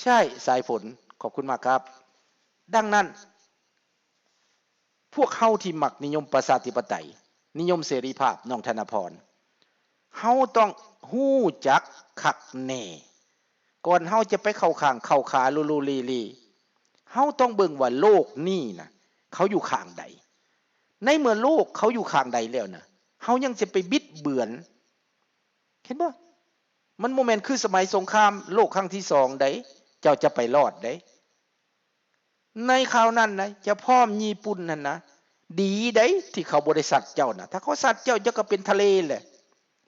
ໃຊ່ ສາຍຝົນ ຂອບຄຸນມາກຄັບ. ດັ່ງນັ້ນ ພວກເຮົາທີ່ມັກນິຍົມປະຊາທິປະໄຕ, ນິຍົມເສລີພາບ, ນ້ອງທະນະພອນ, ເຮົາຕ້ອງຮູ້ຈັກຄັກແນ່ ກ່ອນເຮົາຈະໄປເຂົ້າຂ້າງເຂົ້າຂາໂລໂລເລເລ. ເຮົາຕ້ອງເບິ່ງວ່າໂລກນີ້ນະ ເຂົາຢູ່ຂ້າງໃດ. ໃນເມື່ອໂລກເຂົາຢູ່ຂ້າງໃດແລ້ວນະ ເຮົາຍັງຈະໄປບິດເບືອນ ເຫັນບໍ່? ມັນບໍ່ແມ່ນຄືສະໄໝສົງຄາມໂລກຄັ້ງທີສອງໃດ ເຈົ້າຈະໄປລອດໃດ. ໃນຄາວນັ້ນນະ ຈະພ້ອມຍີ່ປຸ່ນຫັ້ນນະ ດີໃດທີ່ເຂົາບໍ່ໄດ້ຊັດເຈົ້ານະ. ຖ້າເຂົາຊັດເຈົ້າ ເຈົ້າກໍເປັນທະເລແຫຼະ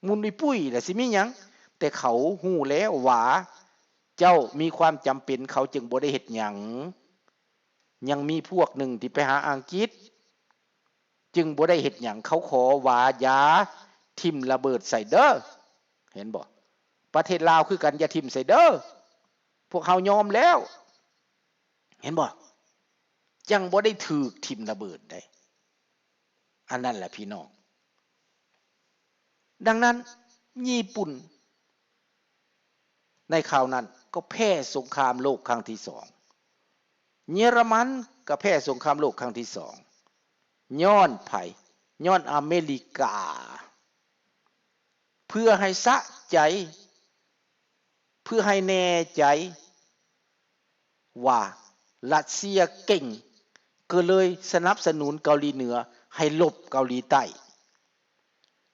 ໝຸ່ນປຸ້ຍໆແຫຼະ ຊິມີຫຍັງ? ແຕ່ເຂົາຮູ້ແລ້ວວ່າເຈົ້າມີຄວາມຈຳເປັນ ເຂົາຈຶ່ງບໍ່ໄດ້ເຮັດຫຍັງ. ຍັງມີພວກໜຶ່ງທີ່ໄປຫາອັງກິດ ຈຶ່ງບໍ່ໄດ້ເຮັດຫຍັງ. ເຂົາຂໍວ່າຢ່າຖິ້ມລະເບີດໃສ່ເດີ. ເຫັນບໍ່? ປະເທດລາວຄືກັນ ຢ່າຖິ້ມໃສ່ເດີ. ພວກເຮົາຍອມແລ້ວ. ເຫັນບໍ່? ຈັ່ງບໍ່ໄດ້ຖືກຖິ້ມລະເບີດໃດ. ອັນນັ້ນແຫຼະພີ່ນ້ອງ. ດັ່ງນັ້ນ ຍີ່ປຸ່ນໃນຄາວນັ້ນກໍແພ້ສົງຄາມໂລກຄັ້ງທີສອງ. ເຢຍລະມັນກໍແພ້ສົງຄາມໂລກຄັ້ງທີສອງ. ຍ້ອນໃຜ? ຍ້ອນອາເມລິກາ. ເພື່ອໃຫ້ສະໃຈ, ເພື່ອໃຫ້ແນ່ໃຈວ່າຣັດເຊຍເກັ່ງ, ກໍເລີຍສະໜັບສະໜູນເກົາຫຼີເໜືອໃຫ້ລົບເກົາຫຼີໃຕ້.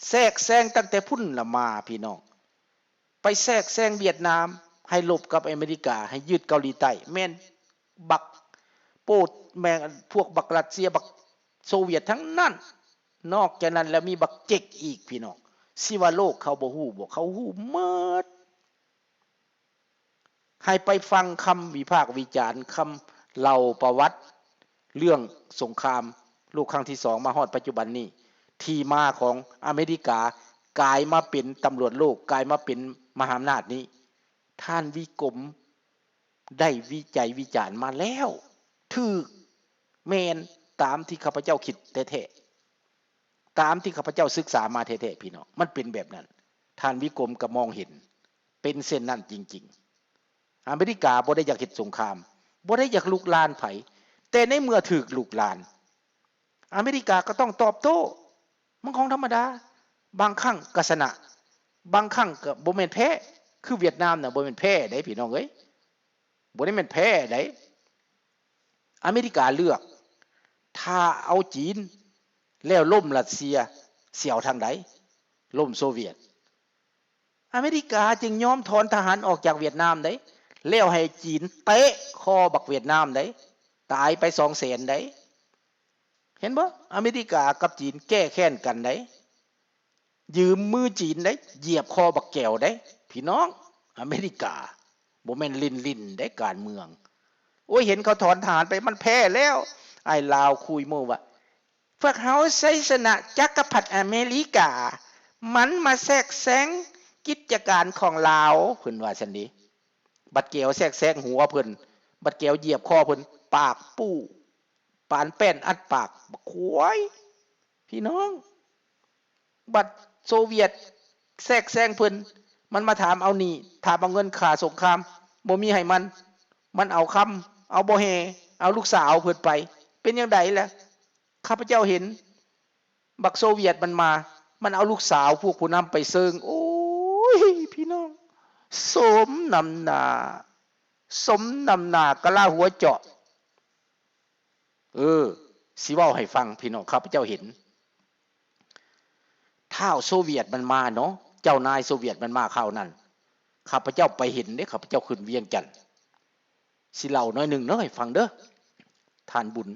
ແຊກແຊງຕັ້ງແຕ່ພຸ້ນລະມາ ພີ່ນ້ອງ. ໄປແຊກແຊງຫວຽດນາມໃຫ້ລົບກັບອາເມລິກາ, ໃຫ້ຍຶດເກົາຫຼີໃຕ້. ແມ່ນບັກໂປດ, ແມ່ນພວກບັກຣັດເຊຍ, ບັກໂຊວຽດທັງນັ້ນ. ນອກຈາກນັ້ນແລ້ວມີບັກເຈັກອີກ ພີ່ນ້ອງ. ຊິວ່າໂລກເຂົາບໍ່ຮູ້ບໍ່? ເຂົາຮູ້ໝົດ. ໃຫ້ໄປຟັງຄຳວິພາກວິຈານ, ຄຳເລົ່າປະຫວັດເລື່ອງສົງຄາມໂລກຄັ້ງທີສອງ ມາຮອດປັດຈຸບັນນີ້, ທີ່ມາຂອງອາເມລິກາກາຍມາເປັນຕຳຫຼວດໂລກ, ກາຍມາເປັນມະຫາອຳນາດນີ້, ທ່ານວິກົມ ໄດ້ວິໄຈວິຈານມາແລ້ວ ຖືກ ແມ່ນຕາມທີ່ຂ້າພະເຈົ້າຄິດແທ້ໆ, ຕາມທີ່ຂ້າພະເຈົ້າສຶກສາມາແທ້ໆ ພີ່ນ້ອງ, ມັນເປັນແບບນັ້ນ. ທ່ານວິກົມກໍມອງເຫັນເປັນເຊັ່ນນັ້ນຈິງໆ. ອາເມລິກາບໍ່ໄດ້ຢາກເຮັດສົງຄາມ, ບໍ່ໄດ້ຢາກລຸກລານໃຜ, ແຕ່ໃນເມື່ອຖືກລຸກລານ ອາເມລິກາກໍຕ້ອງຕອບໂຕ້, ມັນຂອງທຳມະດາ. ບາງຄັ້ງກໍຊະນະ, ບາງຄັ້ງກໍບໍ່ແມ່ນແພ້. ຄືຫວຽດນາມນະ ບໍ່ແມ່ນແພ້ເດ້ ພີ່ນ້ອງເອີຍ, ບໍ່ໄດ້ແມ່ນແພ້ເດ້. ອາເມລິກາເລືອກ, ຖ້າເອົາຈີນແລ້ວລົ້ມຣັດເຊຍ, ຊິເອົາທາງໃດ? ລົ້ມໂຊວຽດ. ອາເມລິກາຈຶ່ງຍອມຖອນທະຫານອອກຈາກຫວຽດນາມເດ້, ແລ້ວໃຫ້ຈີນເຕະຄໍບັກຫວຽດນາມເດ້, ຕາຍໄປສອງແສນເດ້. ເຫັນບໍ່? ອາເມລິກາກັບຈີນແກ້ແຄ້ນກັນເດ້, ຢືມມືຈີນເດ້, ຢຽບຄໍບັກແກວເດ້ ພີ່ນ້ອງ. ອາເມລິກາ ບໍ່ແມ່ນຫຼິ້ນໆເດ້ການເມືອງ. ໂອ້ຍ ເຫັນເຂົາຖອນທະຫານໄປ ມັນແພ້ແລ້ວ. ອ້າຍລາວຄຸຍໂມ້ວ່າ ພວກເຮົາໄຊຊະນະຈັກກະພັດອາເມລິກາ, ມັນມາແຊກແຊງກິດຈະການຂອງລາວ, ເພິ່ນວ່າຊັ້ນເດ. ບັກແກວແຊກແຊງຫົວເພິ່ນ, ບັກແກວຢຽບຄໍເພິ່ນ, ປາກປູ້ ປານແປ້ນອັດປາກ, ບັກຄວາຍ ພີ່ນ້ອງ. ບັດໂຊວຽດແຊກແຊງເພິ່ນ, ມັນມາຖາມເອົາໜີ້, ຖາມເອົາເງິນຄ່າສົງຄາມ, ບໍ່ມີໃຫ້ມັນ, ມັນເອົາຄຳ, ເອົາບໍ່ແຮ່, ເອົາລູກສາວເພິ່ນໄປ. ເປັນຈັ່ງໃດລະ? ຂ້າພະເຈົ້າເຫັນບັກໂຊວຽດມັນມາ, ມັນເອົາລູກສາວພວກຜູ້ນຳໄປເຊິ່ງ. ໂອ້ຍ ພີ່ນ້ອງ, ສົມນ້ຳໜ້າ, ສົມນ້ຳໜ້າກະລາຫົວເຈາະ. ເອີ ຊິເວົ້າໃຫ້ຟັງ ພີ່ນ້ອງ, ຂ້າພະເຈົ້າເຫັນ ທ້າວໂຊວຽດມັນມາເນາະ, ເຈົ້ານາຍໂຊວຽດມັນມາຄາວນັ້ນ, ຂ້າພະເຈົ້າໄປເຫັນເດ້, ຂ້າພະເຈົ້າຂຶ້ນວຽງຈັນ. ຊິເລົ່າໜ້ອຍໜຶ່ງເນາະ ໃຫ້ຟັງເດີ ທ່ານບຸນ.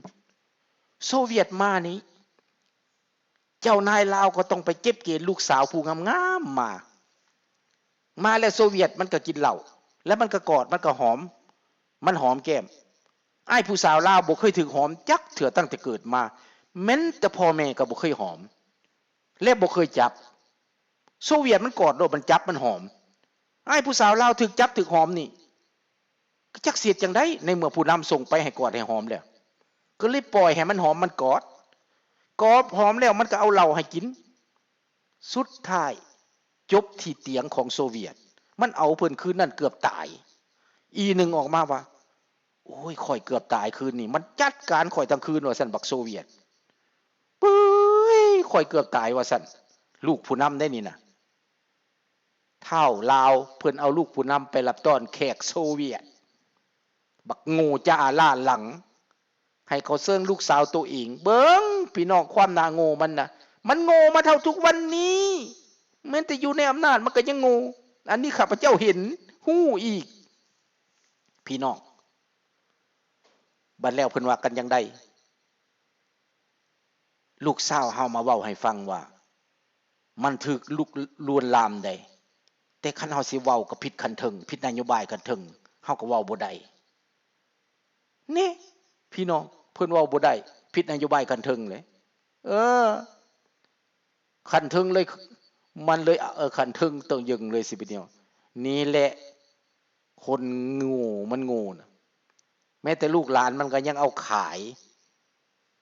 ໂຊວຽດມານີ້ ເຈົ້ານາຍລາວກໍຕ້ອງໄປເກັບເກນລູກສາວຜູ້ງາມໆມາ. ມາແລ້ວໂຊວຽດມັນກໍກິນເຫຼົ້າ, ແລ້ວມັນກໍກອດ, ມັນກໍຫອມ, ມັນຫອມແກ້ມ. ອ້າຍຜູ້ສາວລາວບໍ່ເຄີຍຖືກຫອມຈັກເທື່ອຕັ້ງແຕ່ເກີດມາ, ແມ່ນແຕ່ພໍ່ແມ່ກໍບໍ່ເຄີຍຫອມ ແລະ ບໍ່ເຄີຍຈັບ. ໂຊວຽດມັນກອດໂລດ, ມັນຈັບ, ມັນຫອມ. ອ້າຍຜູ້ສາວລາວຖືກຈັບຖືກຫອມນີ້ ກໍຈັກຊິເຮັດຈັ່ງໃດ ໃນເມື່ອຜູ້ນຳສົ່ງໄປໃຫ້ກອດໃຫ້ຫອມແລ້ວ, ກໍເລີຍປ່ອຍໃຫ້ມັນຫອມມັນກອດ, ກອດຫອມແລ້ວມັນກໍເອົາເຫຼົ້າໃຫ້ກິນ. ສຸດທ້າຍຈົບທີ່ຕຽງຂອງໂຊວຽດ, ມັນເອົາເພິ່ນຄືນນັ້ນເກືອບຕາຍ. ອີໜຶ່ງອອກມາວ່າ ໂອ້ຍ ຂ້ອຍເກືອບຕາຍຄືນນີ້ ມັນຈັດການຂ້ອຍທັງຄືນວ່າຊັ້ນ ບັກໂຊວຽດ ເປີ້ຍ ຂ້ອຍເກືອບຕາຍວ່າຊັ້ນ ລູກຜູ້ນຳໄດ໋ນີ້ນະ ທ້າວລາວເພິ່ນເອົາລູກຜູ້ນຳໄປຮັບຕ້ອນແຂກໂຊວຽດ ບັກໂງ່ຈ້າລ້າຫຼັງ ໃຫ້ເຂົາເຊີງລູກສາວໂຕເອງ ເບິ່ງພີ່ນ້ອງ ຄວາມໜ້າໂງ່ມັນນະ ມັນໂງ່ມາເທົ່າທຸກວັນນີ້ ແມ່ນແຕ່ຢູ່ໃນອຳນາດມັນກໍຍັງໂງ່ ອັນນີ້ຂ້າພະເຈົ້າເຫັນ ຮູ້ອີກ ພີ່ນ້ອງ ບັດແລ້ວເພິ່ນວ່າກັນຈັ່ງໃດ? ລູກສາວເຮົາມາເວົ້າໃຫ້ຟັງວ່າ ມັນຖືກລຸກລວນລາມໃດ ແຕ່ຄັນເຮົາຊິເວົ້າກໍຜິດຂັ້ນເທິງ ຜິດນະໂຍບາຍຂັ້ນເທິງ ເຮົາກໍເວົ້າບໍ່ໄດ້ ນີ້ພີ່ນ້ອງ ເພິ່ນເວົ້າບໍ່ໄດ້ ຜິດນະໂຍບາຍຂັ້ນເທິງເລີຍ ເອີ ຂັ້ນເທິງເລີຍ ມັນເລີຍ ເອີ ຂັ້ນເທິງຕົງເຢິງເລີຍຊິເປັນແນວ ນີ້ແຫຼະ ຄົນໂງ່ມັນໂງ່ນະ ແມ້ແຕ່ລູກຫຼານມັນກໍຍັງເອົາຂາຍ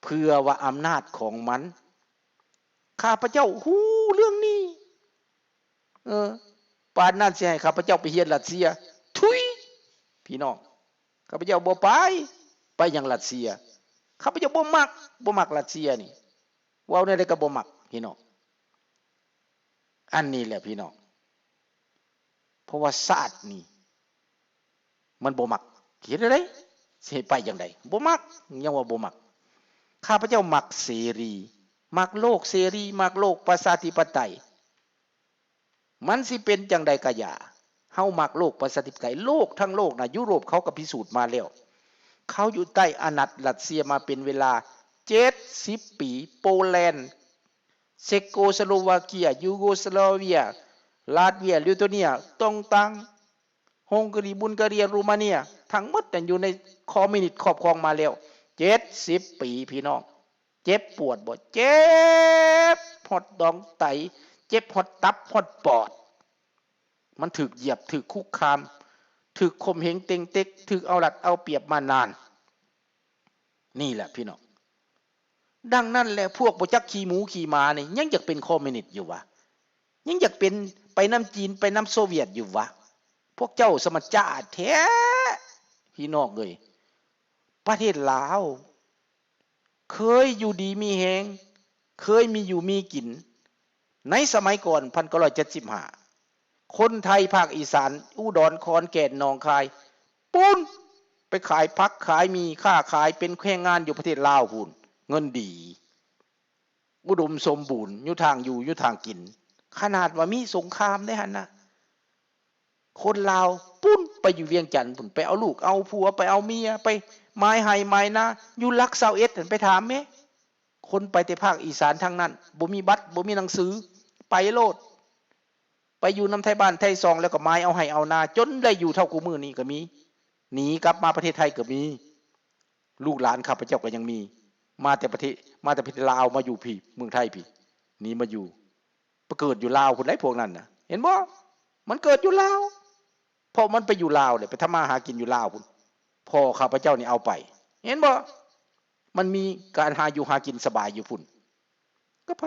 ເພື່ອວ່າອຳນາດຂອງມັນ ຂ້າພະເຈົ້າຮູ້ເລື່ອງນີ້ ເອີ ປານນັ້ນຊິໃຫ້ຂ້າພະເຈົ້າໄປຮຽນຣັດເຊຍ ທຸຍ ພີ່ນ້ອງ ຂ້າພະເຈົ້າບໍ່ໄປ ໄປຫຍັງຣັດເຊຍ ຂ້າພະເຈົ້າບໍ່ມັກ ບໍ່ມັກຣັດເຊຍນີ້ ເວົ້າແນວໃດກໍບໍ່ມັກ ພີ່ນ້ອງ ອັນນີ້ແຫຼະພີ່ນ້ອງ ເພາະວ່າຊາດນີ້ ມັນບໍ່ມັກ ເຮັດແນວໃດ ຊິໃຫ້ໄປຈັ່ງໃດ ບໍ່ມັກ ຍັງວ່າບໍ່ມັກ ຂ້າພະເຈົ້າມັກເສລີ ມັກໂລກເສລີ ມັກໂລກປະຊາທິປະໄຕ ມັນຊິເປັນຈັ່ງໃດກະຢ່າ ເຮົາມັກໂລກປະຊາທິປະໄຕ ໂລກທັງໂລກນະ ຢູໂຣບເຂົາກໍພິສູດມາແລ້ວ ເຂົາຢູ່ໃຕ້ອານາດລັດເຊຍມາເປັນເວລາເຈັດສິບປີ ໂປແລນ ເຊໂກສະໂລວາເກຍ ຢູໂກສະລາເວຍ ລາດເວຍ ລິໂທເນຍ ຕົງຕັງ ຮົງກາຣີ ບຸນກາເຣຍ ໂຣມາເນຍ ທັງໝົດນັ້ນຢູ່ໃນຄອມມິວນິດຄອບຄອງມາແລ້ວເຈັດສິບປີ ພີ່ນ້ອງ ເຈັບປວດບໍ່? ເຈັບຮອດດອງໄຕ ເຈັບຮອດຕັບຮອດປອດ ມັນຖືກຢຽບ ຖືກຄຸກຄາມ ຖືກຂົ່ມເຫງເຕັງເຕັກ ຖືກເອົາລັດເອົາປຽບມານານ ນີ້ແຫຼະພີ່ນ້ອງ ດັ່ງນັ້ນແຫຼະ ພວກບໍ່ຈັກຂີ້ໝູຂີ້ໝານີ້ ຍັງຢາກເປັນຄອມມິວນິດຢູ່ຫວາ? ຍັງຢາກເປັນ ໄປນຳຈີນ ໄປນຳໂຊວຽດຢູ່ຫວາ? ພວກເຈົ້າສະມາຈ້າແທ້ພີ່ນ້ອງເອີຍ ປະເທດລາວ ເຄີຍຢູ່ດີມີແຮງ ເຄີຍມີຢູ່ມີກິນ ໃນສະໄໝກ່ອນ ພັນເກົ້າຮ້ອຍເຈັດສິບຫ້າ ຄົນໄທພາກອີສານ ອຸດອນ ຂອນແກ່ນ ໜອງຄາຍ ປຸ້ນ ໄປຂາຍຜັກຂາຍໝີ່ ຄ້າຂາຍເປັນແຮງງານຢູ່ປະເທດລາວພຸ້ນ ເງິນດີ ອຸດົມສົມບູນ ຢູ່ທາງຢູ່ ຢູ່ທາງກິນ ຂະໜາດວ່າມີສົງຄາມເດ້ຫັ້ນນະ ຄົນລາວປຸ້ນ ໄປຢູ່ວຽງຈັນພຸ້ນ ໄປເອົາລູກເອົາຜົວ ໄປເອົາເມຍ ໄປໝາຍໄຮ່ໝາຍນາ ຢູ່ຫຼັກຊາວເອັດຫັ້ນ ໄປຖາມແມ້ ຄົນໄປແຕ່ພາກອີສານທັງນັ້ນ ບໍ່ມີບັດ ບໍ່ມີໜັງສື ໄປໂລດ ໄປຢູ່ນຳໄທບ້ານໄທຊ່ອງ ແລ້ວກໍໝາຍເອົາໄຮ່ເອົານາ ຈົນໄດ້ຢູ່ເທົ່າຄູ່ມື້ນີ້ກໍມີ ໜີກັບມາປະເທດໄທກໍມີ ລູກຫຼານຂ້າພະເຈົ້າກໍຍັງມີ ມາແຕ່ປະເທດ ມາແຕ່ປະເທດລາວ ມາຢູ່ພີ້ ເມືອງໄທພີ້ ໜີມາຢູ່ ໄປເກີດຢູ່ລາວພຸ້ນໃດ໋ ພວກນັ້ນນະ ເຫັນບໍ່? ມັນເກີດຢູ່ລາວ ເພາະມັນໄປຢູ່ລາວແຫຼະ ໄປທຳມາຫາກິນຢູ່ລາວພຸ້ນ ພໍ່ຂ້າພະເຈົ້ານີ້ເອົາໄປ ເຫັນບໍ່? ມັນມີການຫາຢູ່ຫາກິນສະບາຍຢູ່ພຸ້ນ ກໍໄປ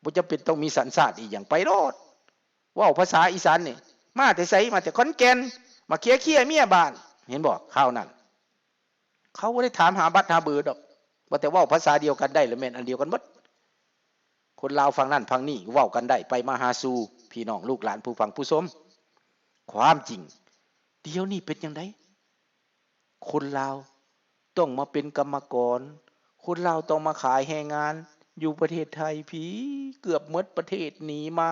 ບໍ່ຈຳເປັນຕ້ອງມີສັນຊາດອີ່ຫຍັງ ໄປໂລດ ເວົ້າພາສາອີສານນີ້ ມາແຕ່ໃສ? ມາແຕ່ຂອນແກ່ນ ມາເຄຍໆເມຍບ້ານ ເຫັນບໍ່? ຄາວນັ້ນ ເຂົາບໍ່ໄດ້ຖາມຫາບັດຫາເບີດອກ ວ່າແຕ່ເວົ້າພາສາດຽວກັນໄດ້ ລະແມ່ນອັນດຽວກັນໝົດ ຄົນລາວຝັ່ງນັ້ນຝັ່ງນີ້ເວົ້າກັນໄດ້ ໄປມາຫາສູ່ ພີ່ນ້ອງລູກຫຼານຜູ້ຟັງຜູ້ຊົມ ຄວາມຈິງ ດຽວນີ້ເປັນຈັ່ງໃດ? ຄົນລາວຕ້ອງມາເປັນກຳມະກອນ ຄົນລາວຕ້ອງມາຂາຍແຮງງານ ຢູ່ປະເທດໄທພີ້ ເກືອບໝົດປະເທດໜີມາ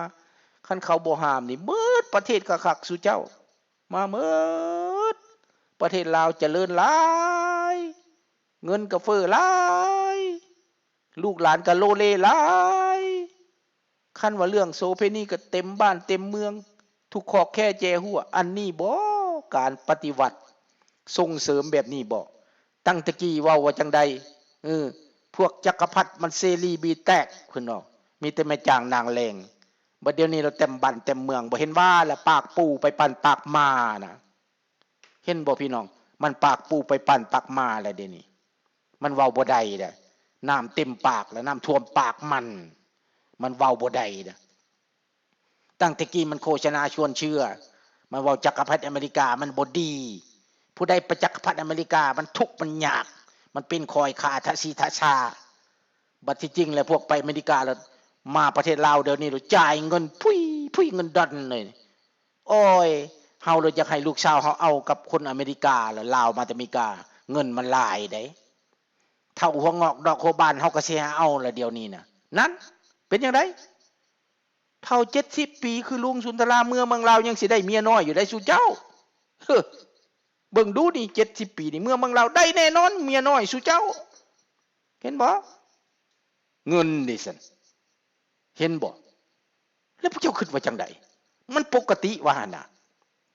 ຄັນເຂົາບໍ່ຫ້າມນີ້ ໝົດປະເທດຄັກໆ ສູ່ເຈົ້າ ມາໝົດ ປະເທດລາວຈະເລີນຫຼາຍ ເງິນກໍເຟີ້ຫຼາຍ ລູກຫຼານກໍໂລເລຫຼາຍ ຄັນວ່າເລື່ອງໂສເພນີກໍເຕັມບ້ານເຕັມເມືອງ ທຸກຄອກແຄແຈຫົວ ອັນນີ້ບໍ ການປະຕິວັດ ສົ່ງເສີມແບບນີ້ບໍ? ຕັ້ງແຕ່ກີ້ເວົ້າວ່າຈັ່ງໃດ? ເອີ ພວກຈັກກະພັດມັນເສລີບີແຕກ ເພິ່ນເວົ້າ ມີແຕ່ແມ່ຈ້າງນາງແລງ ບັດດຽວນີ້ລະເຕັມບ້ານເຕັມເມືອງ ບໍ່ເຫັນວ່າລະ ປາກປູໄປປານປາກໝານະ ເຫັນບໍ່ພີ່ນ້ອງ? ມັນປາກປູໄປປານປາກໝາແລ້ວດຽວນີ້ ມັນເວົ້າບໍ່ໄດ້ແລ້ວ ນ້ຳເຕັມປາກແລ້ວ ນ້ຳຖ້ວມປາກມັນ ມັນເວົ້າບໍ່ໄດ້ແລ້ວ ຕັ້ງແຕ່ກີ້ມັນໂຄສະນາຊວນເຊື່ອ ມັນເວົ້າຈັກກະພັດອາເມລິກາມັນບໍ່ດີ ຜູ້ໃດໄປຈັກກະພັດອາເມລິກາ ມັນທຸກມັນຍາກ ມັນເປັນຂ້ອຍຂ້າທະຊີທະຊາ. ບັດທີ່ຈິງແລ້ວ ພວກໄປອາເມລິກາແລ້ວ ມາປະເທດລາວດຽວນີ້ ຈ່າຍເງິນພຸ້ຍໆ ເງິນດອນເລີຍ. ໂອ້ຍ ເຮົາເລີຍຢາກໃຫ້ລູກສາວເຮົາເອົາກັບຄົນອາເມລິກາ ລະລາວມາແຕ່ອາເມລິກາ ເງິນມັນຫຼາຍເດ້. ເຖົ້າຫົວງອກດອກຫົວບານເຮົາກໍຊິໃຫ້ເອົາລະດຽວນີ້ນະ. ນັ້ນ ເປັນຈັ່ງໃດ? ເຖົ້າເຈັດສິບປີຄືລຸງສຸນທະລາ ເມືອເມືອງລາວຍັງຊິໄດ້ເມຍນ້ອຍຢູ່ໄດ໋ສູ່ເຈົ້າ. ເຮີ ເບິ່ງດູນີ້ ເຈັດສິບປີນີ້ ເມືອເມືອງລາວໄດ້ແນ່ນອນເມຍນ້ອຍສູ່ເຈົ້າ. ເຫັນບໍ່? ເງິນເດຊັ້ນ ເຫັນບໍ່? ແລ້ວພວກເຈົ້າຄິດວ່າຈັ່ງໃດ? ມັນປົກກະຕິວ່າຫັ້ນນະ.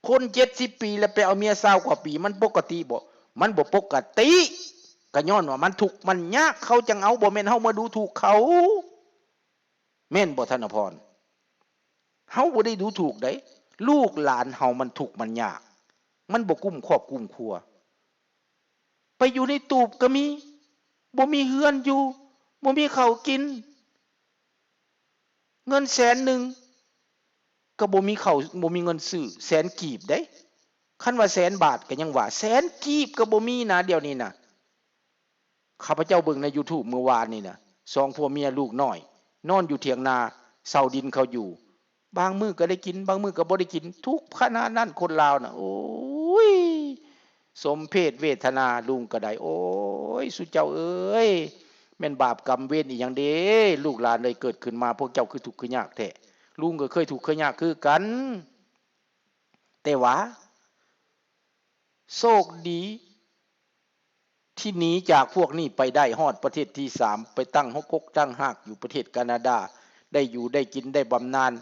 ຄົນເຈັດສິບປີແລ້ວໄປເອົາເມຍຊາວກວ່າປີ ມັນປົກກະຕິບໍ່? ມັນບໍ່ປົກກະຕິ. ກໍຍ້ອນວ່າມັນທຸກມັນຍາກ ເຂົາຈັ່ງເອົາ, ບໍ່ແມ່ນເຮົາມາດູຖູກເຂົາ. ແມ່ນບໍ່ທ່ານອະພອນ? ເຮົາບໍ່ໄດ້ດູຖູກໃດ໋. ລູກຫຼານເຮົາມັນທຸກມັນຍາກ ມັນບໍ່ກຸ້ມຄອບກຸ້ມຄົວ. ໄປຢູ່ໃນຕູບກໍມີ ບໍ່ມີເຮືອນຢູ່ ບໍ່ມີເຂົ້າກິນ. ເງິນແສນໜຶ່ງກໍບໍ່ມີເຂົ້າ ບໍ່ມີເງິນຊື້ ແສນກີບເດ້. ຄັນວ່າແສນບາດກໍຍັງວ່າ ແສນກີບກໍບໍ່ມີນະ ດຽວນີ້ນະ. ຂ້າພະເຈົ້າເບິ່ງໃນຢູທູບມື້ວານນີ້ນະ ສອງຜົວເມຍລູກນ້ອຍ ນອນຢູ່ຖຽງນາ ເຊົ່າດິນເຂົາຢູ່. ບາງມື້ກໍໄດ້ກິນ ບາງມື້ກໍບໍ່ໄດ້ກິນ ທຸກຂະໜາດນັ້ນຄົນລາວນະ. ໂອ້ຍ ສົມເພດເວທະນາ ລຸງກໍໄດ້. ໂອ້ຍ ສູ່ເຈົ້າເອີຍ ແມ່ນບາບກຳເວນອີ່ຫຍັງເດ້ ລູກຫຼານເອີຍ ເກີດຂຶ້ນມາພວກເຈົ້າຄືທຸກຄືຍາກແທ້. ລຸງກໍເຄີຍທຸກເຄີຍຍາກຄືກັນ ແຕ່ວ່າ ໂຊກດີທີ່ໜີຈາກພວກນີ້ໄປໄດ້ ຮອດປະເທດທີສາມ ໄປຕັ້ງຮົກກົກຕັ້ງຮາກຢູ່ປະເທດການາດາ ໄດ້ຢູ່ໄດ້ກິນໄດ້ບຳນານ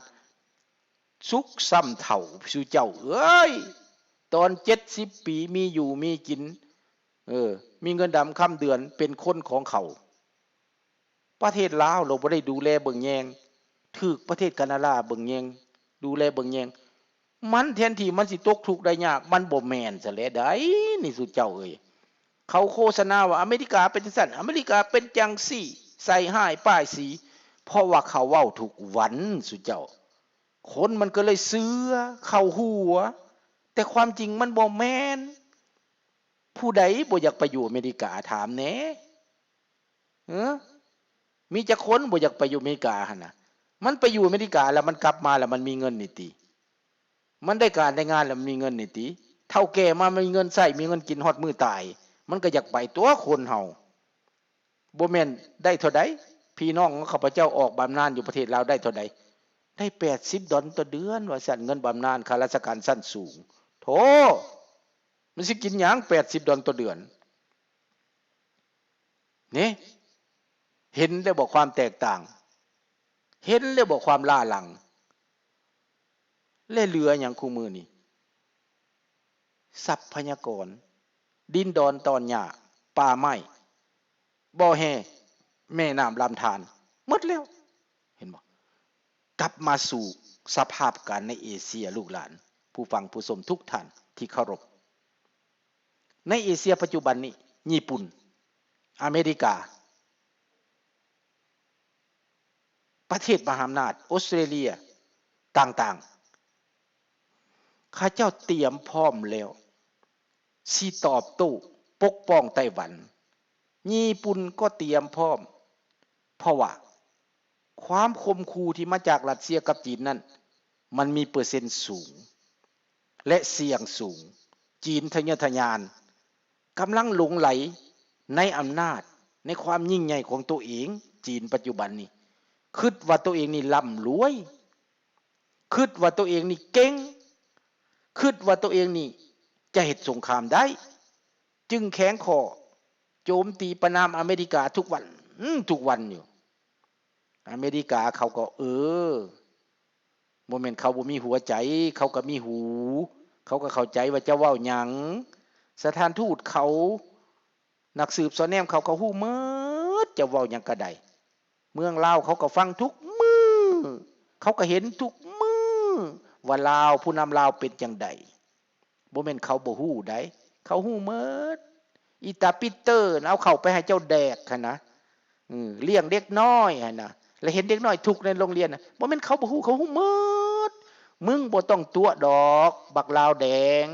ສຸກຊ່ຳເຖົ້າ. ສູ່ເຈົ້າເອີຍ ຕອນເຈັດສິບປີ ມີຢູ່ມີກິນ ເອີ ມີເງິນດຳຄຳເດືອນ ເປັນຄົນຂອງເຂົາ. ປະເທດລາວລະບໍ່ໄດ້ດູແລເບິ່ງແຍງ ຖືກປະເທດການາດາເບິ່ງແຍງ ດູແລເບິ່ງແຍງ. ມັນແທນທີ່ມັນຊິຕົກທຸກໄດ້ຍາກ ມັນບໍ່ແມ່ນຊະແຫຼະໃດ໋ ນີ້ສູ່ເຈົ້າເອີຍ. ເຂົາໂຄສະນາວ່າອາເມລິກາເປັນຈັ່ງຊັ້ນ ອາເມລິກາເປັນຈັ່ງຊີ້ ໃສ່ຮ້າຍປ້າຍສີ ເພາະວ່າເຂົາເວົ້າທຸກວັນສູ່ເຈົ້າ. ຄົນມັນກໍເລີຍເຊື່ອ ເຂົ້າຫົວ ແຕ່ຄວາມຈິງມັນບໍ່ແມ່ນ. ຜູ້ໃດບໍ່ຢາກໄປຢູ່ອາເມລິກາ ຖາມແດ່? ເອີ ມີຈັກຄົນບໍ່ຢາກໄປຢູ່ອາເມລິກາຫັ້ນນະ? ມັນໄປຢູ່ອາເມລິກາແລ້ວ ມັນກັບມາແລ້ວ ມັນມີເງິນນີ້ຕິ? ມັນໄດ້ການໄດ້ງານແລ້ວ ມັນມີເງິນນີ້ຕິ? ເຖົ້າແກ່ມາມີເງິນໃຊ້ ມີເງິນກິນຮອດມື້ຕາຍ ມັນກໍຢາກໄປຕົວະ ຄົນເຮົາ. ບໍ່ແມ່ນໄດ້ເທົ່າໃດ ພີ່ນ້ອງຂອງຂ້າພະເຈົ້າອອກບຳນານຢູ່ປະເທດລາວໄດ້ເທົ່າໃດ? ໄດ້ແປດສິບດອນຕໍ່ເດືອນວ່າຊັ້ນ ເງິນບຳນານຂ້າລາຊະການຊັ້ນສູງ. ໂທ້ ມັນຊິກິນຫຍັງແປດສິບດອນຕໍ່ເດືອນ? ນີ້ ເຫັນແລ້ວບໍ່ຄວາມແຕກຕ່າງ? ເຫັນແລ້ວບໍ່ຄວາມລ້າຫຼັງ? ແລະເຫຼືອຫຍັງຄູ່ມື້ນີ້? ຊັບພະຍາກອນ ດິນດອນຕອນຫຍ້າ ປ່າໄມ້ ບໍ່ແຮ່ ແມ່ນ້ຳລຳທານ ໝົດແລ້ວ. ເຫັນບໍ່? ກັບມາສູ່ສະພາບການໃນເອເຊຍ ລູກຫຼານ ຜູ້ຟັງຜູ້ຊົມທຸກທ່ານທີ່ເຄົາລົບ. ໃນເອເຊຍປັດຈຸບັນນີ້ ຍີ່ປຸ່ນ, ອາເມລິກາ, ປະເທດມະຫາອຳນາດ, ອົດສະເຕຣເລຍ ຕ່າງໆ ເຂົາເຈົ້າຕຽມພ້ອມແລ້ວ ຊິຕອບໂຕ້ປົກປ້ອງໄຕ້ຫວັນ. ຍີ່ປຸ່ນກໍຕຽມພ້ອມ ເພາະວ່າຄວາມຂົ່ມຂູ່ທີ່ມາຈາກຣັດເຊຍກັບຈີນນັ້ນ ມັນມີເປີເຊັນສູງ ແລະ ສ່ຽງສູງ. ຈີນທະເຍີທະຍານ ກຳລັງຫຼົງໄຫຼໃນອຳນາດ ໃນຄວາມຍິ່ງໃຫຍ່ຂອງໂຕເອງ. ຈີນປັດຈຸບັນນີ້ ຄິດວ່າໂຕເອງນີ້ລ່ຳລວຍ, ຄິດວ່າໂຕເອງນີ້ເກັ່ງ, ຄິດວ່າໂຕເອງນີ້ຈະເຮັດສົງຄາມໄດ້, ຈຶ່ງແຂງຂໍ້ໂຈມຕີປະນາມອາເມລິກາທຸກວັນ, ອືມ, ທຸກວັນຢູ່. ອາເມລິກາເຂົາກໍ ເອີ ບໍ່ແມ່ນເຂົາບໍ່ມີຫົວໃຈ, ເຂົາກໍມີຫູ, ເຂົາກໍເຂົ້າໃຈວ່າເຈົ້າເວົ້າຫຍັງ. ສະຖານທູດເຂົາ, ນັກສືບສອດແນມເຂົາກໍຮູ້ໝົດ, ເຈົ້າເວົ້າຫຍັງກໍໄດ້. ເມືອງລາວເຂົາກໍຟັງທຸກມື້, ເຂົາກໍເຫັນທຸກມື້ວ່າລາວ, ຜູ້ນຳລາວເປັນຈັ່ງໃດ. ບໍ່ແມ່ນເຂົາບໍ່ຮູ້ໃດ໋, ເຂົາຮູ້ໝົດ. ອີຕາປີເຕີນະ ເອົາເຂົ້າໄປໃຫ້ເຈົ້າແດກຫັ້ນນະ, ເອີ, ລ້ຽງເດັກນ້ອຍຫັ້ນນະ, ແລະ ເຫັນເດັກນ້ອຍທຸກໃນໂຮງຮຽນນະ, ບໍ່ແມ່ນເຂົາບໍ່ຮູ້, ເຂົາຮູ້ໝົດ. ມຶງບໍ່ຕ້ອງຕົວະດອກ, ບັກລາວແດງ.